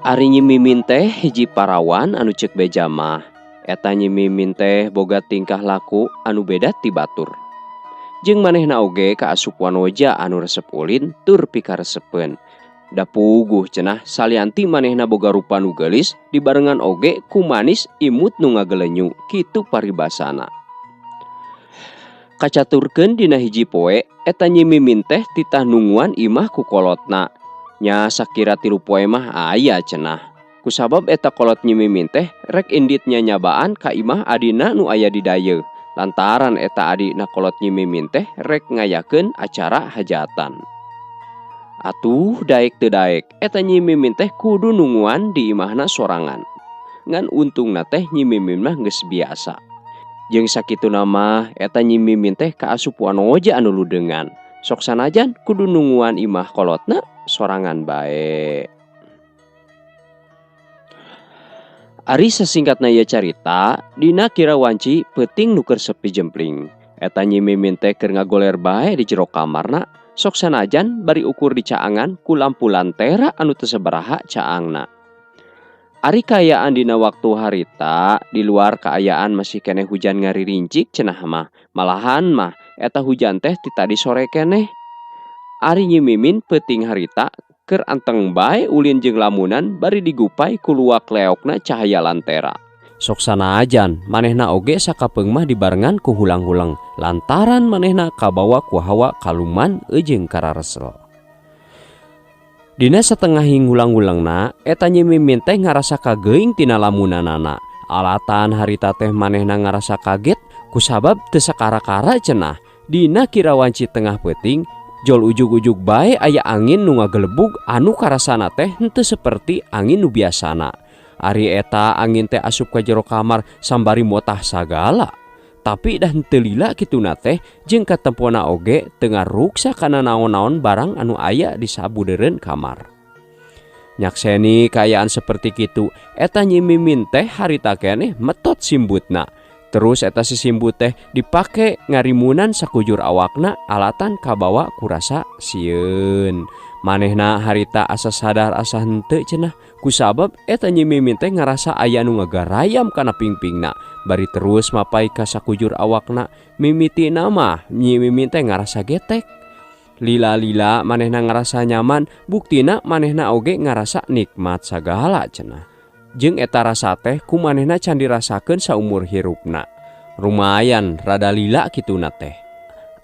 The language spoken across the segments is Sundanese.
Ari Nyi Mimin teh hiji parawan anu ceuk beja mah. Eta Nyi Mimin teh boga tingkah laku anu beda ti batur. Jeung manehna oge kaasup wanoja anu resep ulin tur pikaresepeun. Da puguh cenah salianti manehna boga rupa nu geulis dibarengan oge ku manis imut nu ngagelenyu kitu paribasana. Kacaturkeun dina hiji poe eta Nyi Mimin teh titah nunguan imah ku kolotna. Nya sakira 3 poe mah aya cenah. Kusabab eta kolot Nyi Mimin teh rek indit nyanyabaan ka imah adina nu aya di dayeuh. Lantaran eta adina kolot Nyi Mimin teh rek ngayakeun acara hajatan. Atuh daek teu daek eta Nyi Mimin teh kudu nunguan di imahna sorangan. Ngan untungna teh Nyi Mimin mah geus biasa. Jeung sakituna mah eta Nyi Mimin teh kaasup wanoja anu ludeungan. Sok sanajan kudu nunguan imah kolotna sorangan bae. Ari sasingkatna ieu carita, dina kira wanci peuting nu keur sepi jempling. Eta Nyi Mimin teh keur ngagoler bae di jero kamarna, sok sanajan bari ukur dicaangan ku lampu lantera anu teu sabaraha caangna. Ari kaayaan dina waktu harita, di luar kaayaan masih keneh hujan ngaririncik cenah mah. Malahan mah eta hujan teh ti tadi sore keneh. Ari Nyi Mimin peuting harita keur anteng bae ulin jeung lamunan bari digupai ku luak leokna cahaya lantera. Sok sanajan manehna oge sakapeung mah dibarengan ku hulang-huleng lantaran manehna kabawa ku hawa kaluman jeung kararesel. Dina satengahing hulang-hulengna eta Nyi Mimin teh ngarasa kageuing tina lamunanana. Alatan harita teh manehna ngarasa kaget kusabab teu sakara-kara cenah. Dina kira wanci tengah peuting jol ujug-ujug bae aya angin nu ngagelebug anu karasana teh henteu seperti angin nu biasana. Ari eta angin teh asup ka jero kamar sambari motah sagala. Tapi dah henteu lila kituna teh jeung katempona oge teu ngaruksa kana naon-naon barang anu aya di sabudeureun kamar. Nyakseni kaayaan seperti kitu, eta Nyi Mimin teh harita keneh metot simbutna. Terus eta si simbut teh dipake ngarimunan sakujur awakna alatan kabawa kurasa sieun. Manehna harita asa sadar asa henteu cenah kusabab eta Nyi Mimin teh ngarasa aya nu ngagarayam kana pingpingna. Bari terus mapai ka sakujur awakna, mimitina mah Nyi Mimin teh ngarasa getek. Lila-lila manehna ngarasa nyaman, buktina manehna oge ngarasa nikmat sagala cenah. Jeung eta rasa teh ku manehna can dirasakeun saumur hirupna. Lumayan rada lila kituna teh.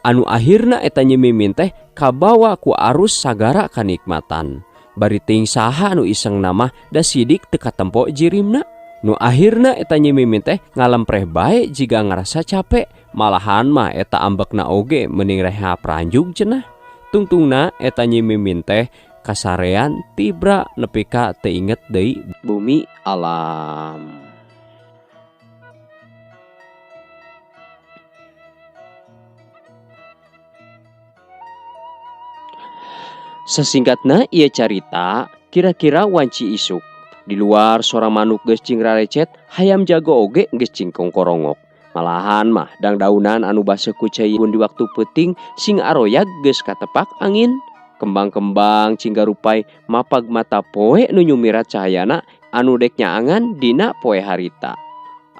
Anu akhirna eta Nyi Mimin teh kabawa ku arus sagara kanikmatan. Bari ting saha nu isengna mah da sidik teu katempo jirimna. Nu akhirna eta Nyi Mimin teh ngalempreh bae jiga ngarasa capek. Malahan mah eta ambekna oge mending reha pranjug cenah. Tungtungna eta Nyi Mimin teh kasarean tibra nepi ka teu inget deui bumi alam. Sasingkatna ieu carita kira-kira wanci isuk. Di luar sora manuk geus cing rarecet, hayam jago oge geus cing kongkorongok. Malahan mah dangdaunan anu baseuh ku cai di waktu peuting sing aroyag geus katepak angin. Kembang-kembang cinggarupai mapag mata poe nu nyumirat cahayana anu dek nyaangan dina poe harita.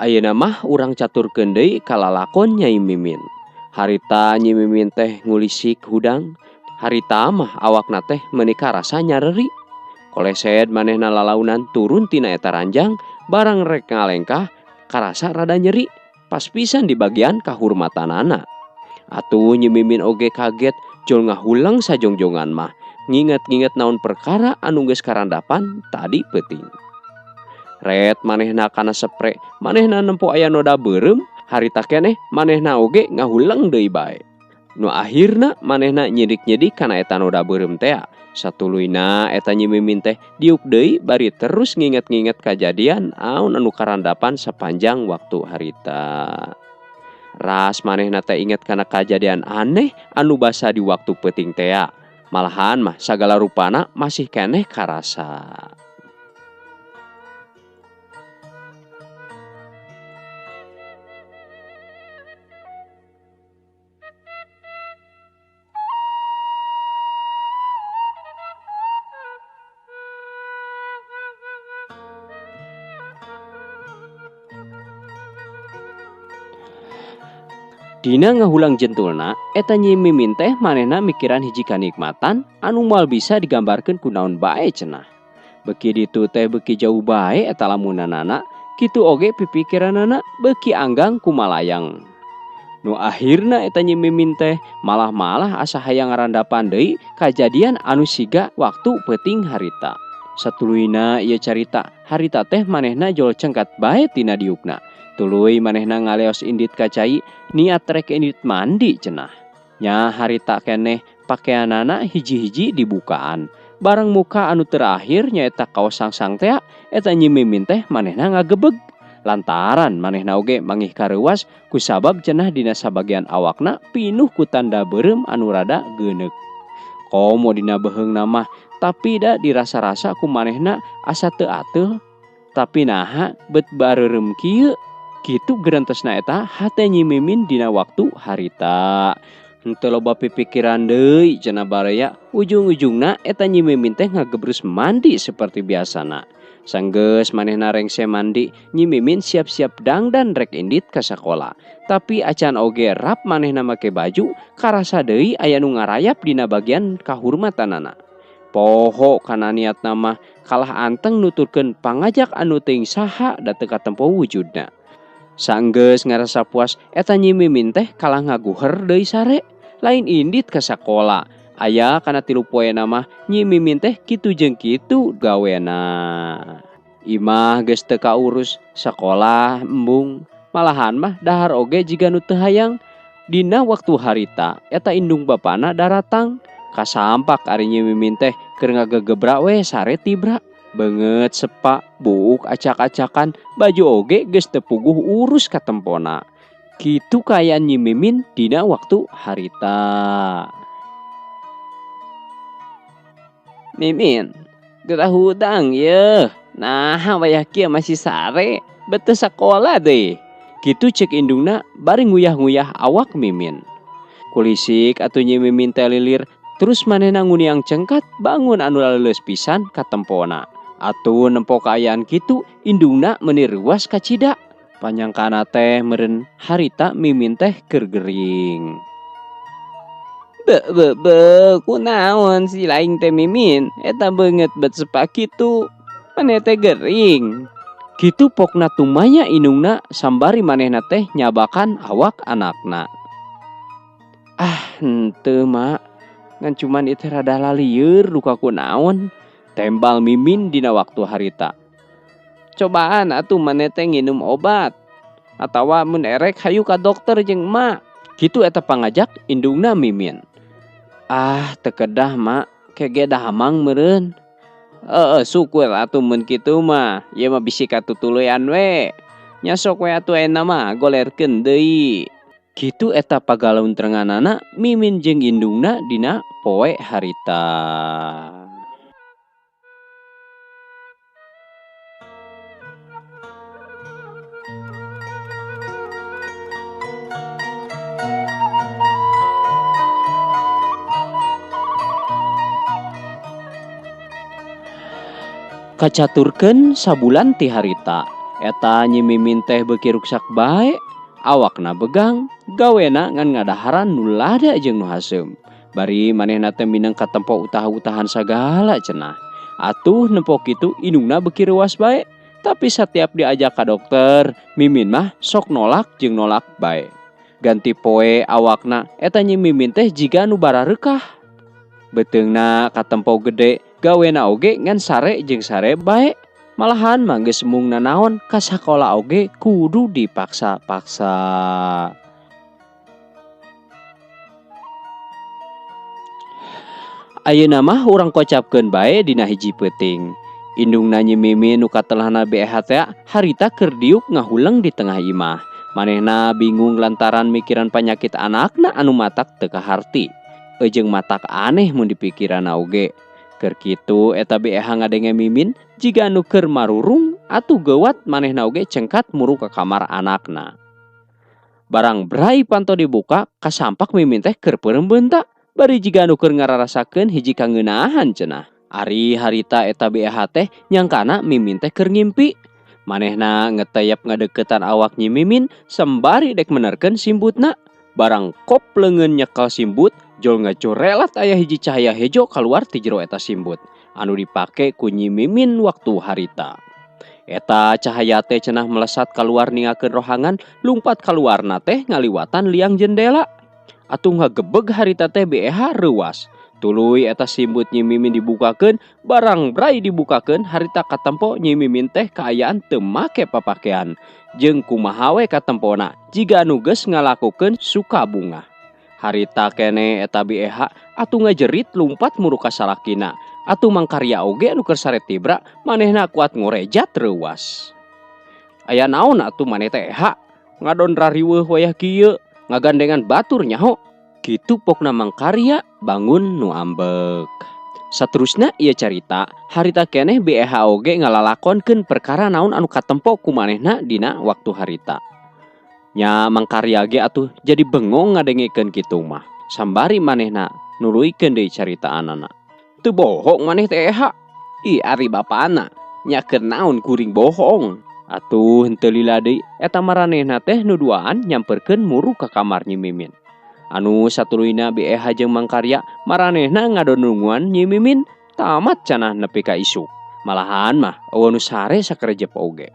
Ayeuna mah urang caturkeun deui ka lalakon Nyai Mimin. Harita Nyi Mimin teh ngulisik hudang. Harita mah awakna teh meuni karasa nyareri. Kolesed manehna lalaunan turun tina eta ranjang, barang rek ngalengkah karasa rada nyeri pas pisan di bagian kahurmatanana. Atuh Nyi Mimin oge kaget jol ngahulang sajongjongan mah, nginget-nginget naon perkara anu geus karandapan tadi peuting. Ret manehna kana sepre, manehna nempo aya noda beureum, harita keneh manehna oge ngahulang deui bae. Nu akhirna manehna nyidik-nyidik kana eta noda beureum tea. Satuluyna eta Nyi Mimin teh diuk deui bari terus nginget-nginget kajadian aun anu karandapan sepanjang waktu harita. Ras manehna teh inget kana kajadian aneh anu basa di waktu peuting tea. Malahan mah sagala rupana masih keneh karasa. Dina ngahulang jentulna eta Nyi Mimin teh manehna mikiran hiji kanikmatan anu moal bisa digambarkeun ku naon bae cenah. Beuki ditu teh beuki jauh bae eta lamunanana, kitu oge pipikiranana beuki anggang ku malayang. Nu akhirna eta Nyi Mimin teh malah-malah asa hayang ngarandapan deui kajadian anu siga waktu peuting harita. Satuluyna ieu carita, harita teh manehna jol cengkat bae tina diukna. Tuluy manehna ngaleos indit ka cai, niat rek indit mandi cenah. Nya harita keneh pakeanana hiji-hiji dibukaan. Bareng muka anu terakhir nyaeta kaos sangsang tea, eta Nyi Mimin teh manehna ngagebeg. Lantaran manehna oge mangih kareuwas kusabab cenah dina sabagian awakna pinuh ku tanda beureum anu rada geuneuk. Komo dina beheungna mah, tapi da dirasa-rasa ku manehna asa teu ateul. Tapi naha bet bareureum kieu? Kitu gerentesna eta hate Nyi Mimin dina waktu harita. Henteu loba pipikiran deui cenah baraya, ujung-ujungna eta Nyi Mimin teh ngagebrus mandi seperti biasana. Sanggeus manehna rengse mandi, Nyi Mimin siap-siap dangdan rek indit ka sakola. Tapi acan oge rap manehna make baju, karasa deui aya nu ngarayap dina bagian kahurmatanana. Poho kana niatna mah kalah anteng nuturkeun pangajak anu teuing saha da teu katempo wujudna. Sanggeus ngarasa puas eta Nyi Mimin teh kalah ngaguher deui sare, lain indit ka sakola. Aya kana 3 poena mah Nyi Mimin teh kitu jeung kitu gawena. Imah geus teu kaurus, sakolah embung, malahan mah dahar oge jiga nu teu hayang. Dina waktu harita eta indung bapana daratang, kasampak ari Nyi Mimin teh keur ngagegebra we sare tibra. Beungeut sepa, buuk acak-acakan, baju oge geus teu puguh urus katempona. Kitu kaayaan Nyi Mimin dina waktu harita. Mimin, gerah hudang yeuh. Nah, wayah kieu masih sare, bet teu sakola deui. Kitu ceuk indungna bari nguyah-nguyah awak Mimin. Kulisik atuh Nyi Mimin teh lilir, terus manehna nguniang cengkat bangun anu laleuleus pisan katempona. Atuh nempo kaayaan kitu, indungna meuni reuas kacida. Panyangkana teh meureun harita Mimin teh keur gering. Be be be, kunaon si laing teh Mimin? Eta beungeut bet sepa kitu, maneh teh gering. Kitu pokna tumanya indungna sambari manehna teh nyabakan awak anakna. Ah, henteu mak, ngan cuman ieu teh rada lalieur duka kunaon. Tembal Mimin dina waktu harita. Cobaan atuh maneh teh nginum obat. Atawa mun erek hayu ka dokter jeung emak. Kitu eta pangajak indungna Mimin. Ah, teu kedah mak, kege dahamang meureun. Heeh, syukur atuh mun kitu mah. Ieu mah bisi katutuluyan we. Nya sok we atuh ayeuna mah golerkeun deui. Kitu eta pagalaun-terenganana Mimin jeung indungna dina poe harita. Kacaturkeun sabulan ti harita, eta Nyi Mimin teh beuki ruksak bae, awakna begang, gawena ngan ngadaharan nu lada jeung nu haseum. Bari manehna teh mineng katempo utah-utahan sagala cenah. Atuh nempo kitu indungna beuki reuas bae, tapi satiap diajak ka dokter, Mimin mah sok nolak jeung nolak bae. Ganti poe awakna eta Nyi Mimin teh jiga nu barareukah. Beuteungna katempo gede, gawena oge ngan sare jeung sare bae. Malahan mah geus embung nanaon ka sakola oge kudu dipaksa-paksa. Ayeuna mah urang kocapkeun bae dina hiji peuting. Indungna Nyi Mimin nu katelahna BEH teh harita keur diuk ngahuleng di tengah imah. Manehna bingung lantaran mikiran panyakit anakna anu matak teu kaharti. Eujeung matak aneh mun dipikiranna oge. Keur kitu eta BEH ngadenge Mimin jiga anu keur marurung atuh geuwat manehna oge cengkat muru ka kamar anakna. Barang brai panto dibuka kasampak Mimin teh keur peureum beunta bari jiga anu keur ngararasakeun hiji kangeunahan cenah. Ari harita eta BEH teh nyangkana Mimin teh keur ngimpi. Manehna ngeteyep ngadeukeutan awak Nyi Mimin sembari dek menerkeun simbutna. Barang kop leungeun nyekel simbut, jol ngacorelat aya hiji cahaya hejo kaluar ti jero eta simbut anu dipake ku Nyi Mimin waktu harita. Eta cahaya teh cenah melesat kaluar ningakeun rohangan, lumpat kaluarna teh ngaliwatan liang jendela. Atuh ngagebeg harita teh BEH reuwas. Tuluy eta simbut Nyi Mimin dibukakeun, barang brai dibukakeun harita katempo Nyi Mimin teh kaayaan teu make papakean. Jeung kumaha we katempona jiga anu geus ngalakukeun suka bungah. Harita keneh eta BEH atuh ngajerit lumpat muru ka salakina. Atuh mangkarya oge anu keur sare tibra manehna kuat ngorejat reuwas. Aya naon atuh maneh teh EH? Ngadon rariweuh wayah kieu, ngagandengan batur nyaho. Kitu pokna mangkarya bangun nu ambek. Saterusna ieu carita, harita keneh BEH oge ngalalakonkeun perkara naon anu katempo ku manehna dina waktu harita. Nya mangkarya ge atuh jadi bengong ngadengekeun kitu mah. Sambari manehna nuluykeun deui caritaanana. Teu bohong maneh teh EH. Ih ari bapana, nya keur naon kuring bohong. Atuh henteu lila deui eta maranehna teh nu duaan nyamperkeun muru ka kamar Nyi Mimin. Anu satuluyna BEH jeung mangkarya maranehna ngadonunguan Nyi Mimin tamat cenah nepi ka isuk. Malahan mah eueuh nu sare sakerejep oge.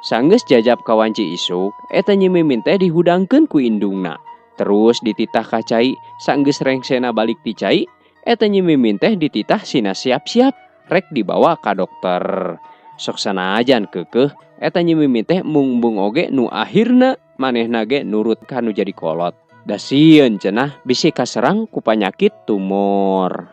Sanggeus jajab ka wanci isuk, eta Nyi Mimin teh dihudangkeun ku indungna. Terus dititah ka cai, sanggeus rengsena balik ti cai, eta Nyi Mimin teh dititah sina siap-siap rek dibawa ka dokter. Sok sanajan keukeuh, eta Nyi Mimin teh mung-mung oge nu akhirna manehna ge nurut ka nu jadi kolot. Da sieun cenah bisi kaserang ku panyakit tumor.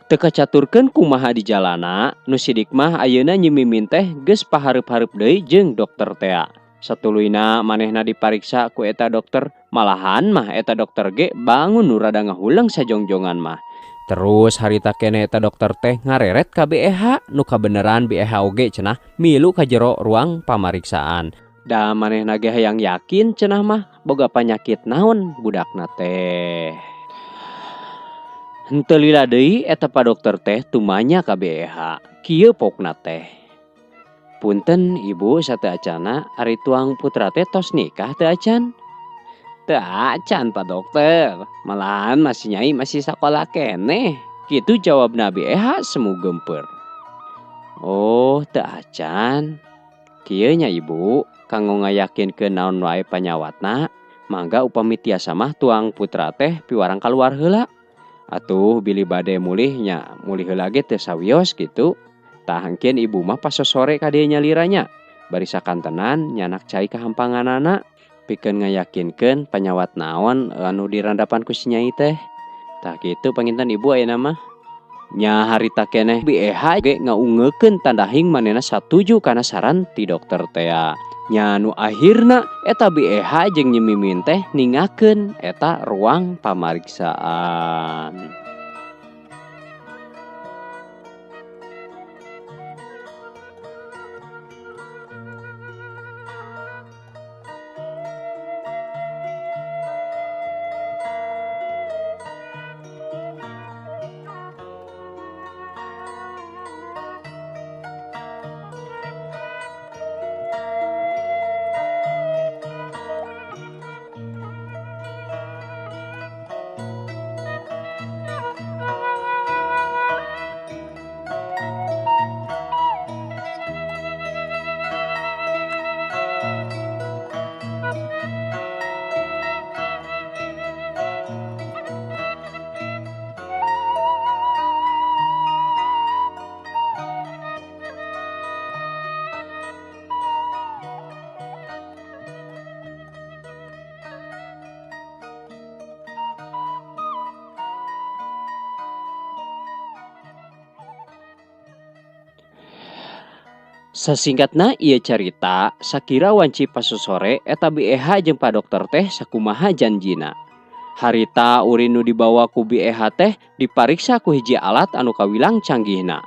Teu kacaturkeun kumaha di jalana, nu sidik mah ayeuna Nyi Mimin teh geus pahareup-hareup deui jeung dokter tea. Satuluyna manehna dipariksa ku eta dokter, malahan mah eta dokter ge bangun nu rada ngahuleng sajongjongan mah. Terus harita keneh eta dokter teh ngareret ka BEH, nu kabeneran BEH oge cenah milu ka jero ruang pamariksaan. Da manehna ge hayang yakin cenah mah boga panyakit naon budakna teh. Henteu lila deui eta pa dokter teh tumanya ka BEH. Kieu pokna teh. Punten ibu sateu acana ari tuang putra teh tos nikah teu acan? Teu acan pa dokter, malahan masih nyai masih sakola keneh. Kitu jawabna BEH semu geumpeur. Oh, teu acan. Kieu nya ibu, kanggo ngayakinkeun naon wae panyawatna, mangga upami tiasa mah tuang putra teh piwarang kaluar heula. Atuh bilih bade mulih nya mulih heula ge teu sawios kitu. Tah engkeun ibu mah pas sosore ka dieu nyaliranya. Bari sakantenan nyanak cai kahampanganana pikeun ngayakinkeun panyawat naon anu dirandapan ku si nyai teh. Tah kitu panginten ibu ayeuna mah. Nya harita keneh BEH ge ngaungekeun tandahing manehna satuju kana saran ti dokter tea. Nya nu akhirna eta BEH jeung Nyi Mimin teh ningakeun eta ruang pamariksaan. Sasingkatna ieu carita, sakira wanci pasosore eta BEH jeung pa dokter teh sakumaha janjina. Harita urin nu dibawa ku BEH teh dipariksa ku hiji alat anu kawilang canggihna.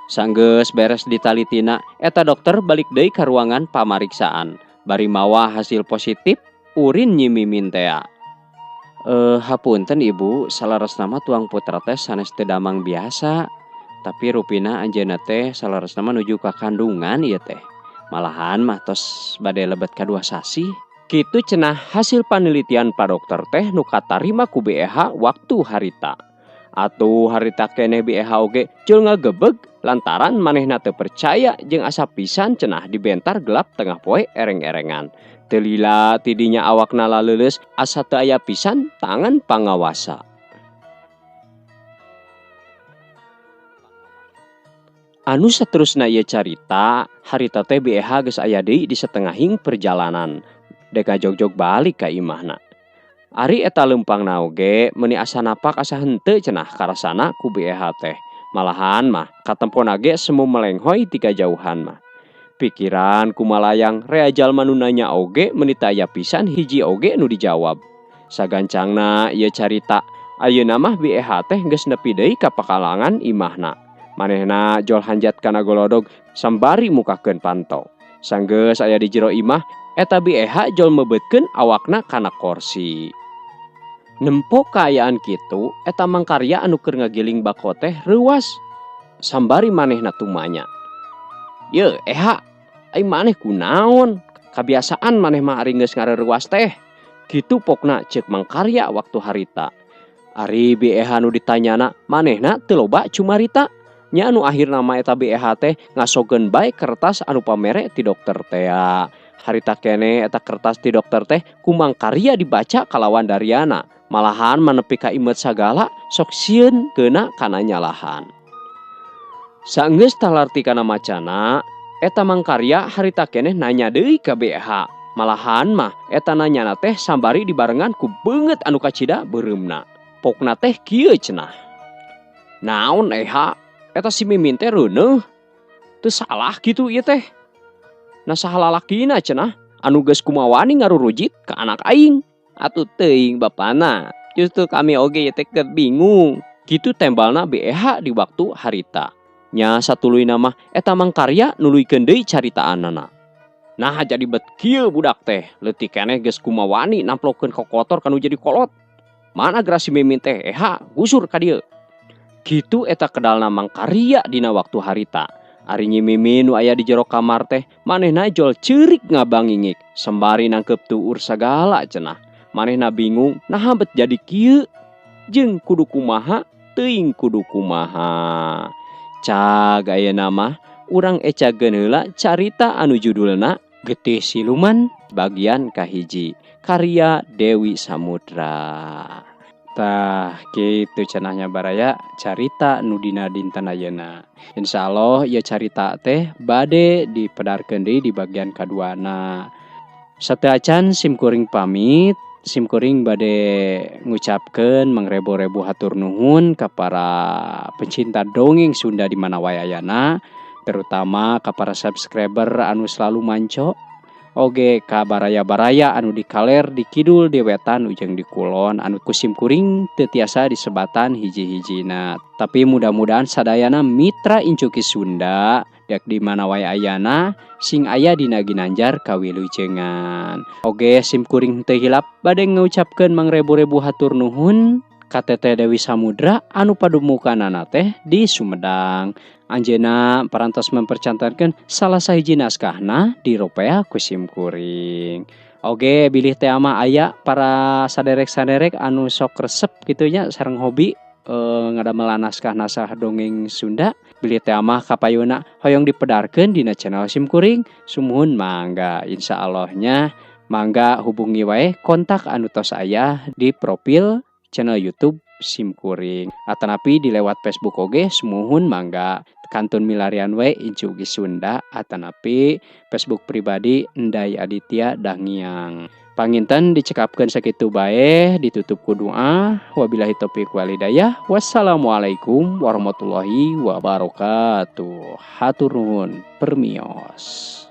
Sanggeus beres ditalitina, eta dokter balik deui ka ruangan pamariksaan. Bari mawa hasil positif urin Nyi Mimin tea. Hapunten ibu, salaresna mah tuang putra teh sanes teu damang biasa. Tapi rupina anjeunna teh salaresna mah nuju ka kandungan ieu teh. Malahan mah tos bade lebet ka 2 sasih. Kitu cenah hasil panelitian pa dokter teh nu katarima ku BEH waktu harita. Atuh harita keneh BEH oge jol ngagebeg lantaran manehna teu percaya jeung asa pisan cenah dibentar gelap tengah poe ereng-erengan. Teu lila ti dinya awakna laleuleus asa teu aya pisan tangan pangawasa. Anu saterusna ieu carita, harita teh BEH geus aya deui di satengahing perjalanan dek ngajogjog balik ka imahna. Ari eta leumpangna oge meuni asa napak asa henteu cenah karasana ku BEH teh. Malahan mah katempona ge semu melenghoy ti kajauhan mah. Pikiran kumalayang rea jalma nu nanya oge meuni teu aya pisan hiji oge nu dijawab. Sagancangna ieu carita, ayeuna mah BEH teh geus nepi deui ka pakalangan imahna. Manehna jol hanjat kana golodog sambari mukakeun panto. Sanggeus aya di jero imah, eta BEH jol mebeutkeun awakna kana korsi. Nempo kaayaan kitu, eta mangkarya anu keur ngagiling bako teh reuas. Sambari manehna tumanya. Yeuh, Eha, ai maneh kunaon? Kabiasaan maneh mah ari geus ngareuwas teh. Kitu pokna ceuk mangkarya waktu harita. Ari BEH nu ditanyana, manehna teu loba cumarita. Nya anu akhirna mah eta BEH teh ngasogeun bae kertas anu pamere ti dokter tea. Harita keneh eta kertas ti dokter teh ku mangkarya dibaca kalawan dariana. Malahan mah nepi ka imeut sagala sok sieun keuna kana nyalahan. Saenggeus talarti kana macana, eta mangkarya harita keneh nanya deui ka BEH. Malahan mah eta nanyana teh sambari dibarengan ku beungeut anu kacida beureumna. Pokna teh kieu cenah. Naon Eha? Eta si Mimin teh reuneuh. Teu salah kitu ieu teh. Nah saha lalakina cenah anu geus kumawani ngarurujit ka anak aing. Atuh teuing bapana. Justru kami oge ieu teh keur bingung. Kitu tembalna BEH di waktu harita. Nya satuluyna mah eta mangkarya nuluykeun deui caritaanana. Nah jadi bet kieu budak teh, leutik keneh geus kumawani namplokeun kokotor kanu jadi kolot. Mana geura si Mimin teh Eha gusur ka dieu. Kitu eta kedalna mangkarya dina waktu harita. Ari Nyi Mimin nu aya di jero kamar teh manehna jol ceurik ngabangingik sembari nangkeup tuur sagala cenah. Manehna bingung naha bet jadi kieu jeung kudu kumaha teuing kudu kumaha. Cag ayeuna mah urang ecageun heula carita anu judulna Getih Siluman bagian kahiji karya Dewi Samudra. Tah kitu cenahnya baraya carita nu dina dinten ayeuna. Insyaallah ieu carita teh bade dipedarkeun deui di bagian kaduana. Sateuacan sim kuring pamit, sim kuring bade ngucapkeun mangrebo-rebo hatur nuhun ka para pecinta dongeng Sunda di mana wae ayana, terutama ka para subscriber anu selalu manco. Oge ka baraya-baraya anu di kaler, di kidul, di wetan, ujang di kulon anu ku sim kuring teu tiasa disebatan hiji-hijina. Tapi mudah-mudahan sadayana mitra Incuki Sunda dek di mana wae ayana sing aya dina ginanjar kawilujengan. Oge sim kuring teu hilap bade ngucapkeun mangrebu-rebu hatur nuhun ka Teteh Dewi Samudra anu padumukanana teh di Sumedang. Anjeunna parantos mempercantenkeun salah sahiji naskahna di ropea ku sim kuring. Oge bilih teh mah aya para saderek-saderek anu sok resep kitu nya sareng hobi ngadamelan naskah-naskah dongeng Sunda, bilih teh mah kapayuna hoyong dipedarkeun dina channel sim kuring, sumuhun mangga insyaallah-nya mangga hubungi wae kontak anu tos aya di profil channel YouTube sim kuring atanapi di lewat Facebook oge sumuhun mangga kantun milarian we Incugi Sunda atanapi Facebook pribadi Enday Aditya Dangiang. Panginten dicekapkeun sakitu bae, ditutup ku doa wabillahi taufik walhidayah, wassalamualaikum warahmatullahi wabarakatuh. Hatur nuhun permios.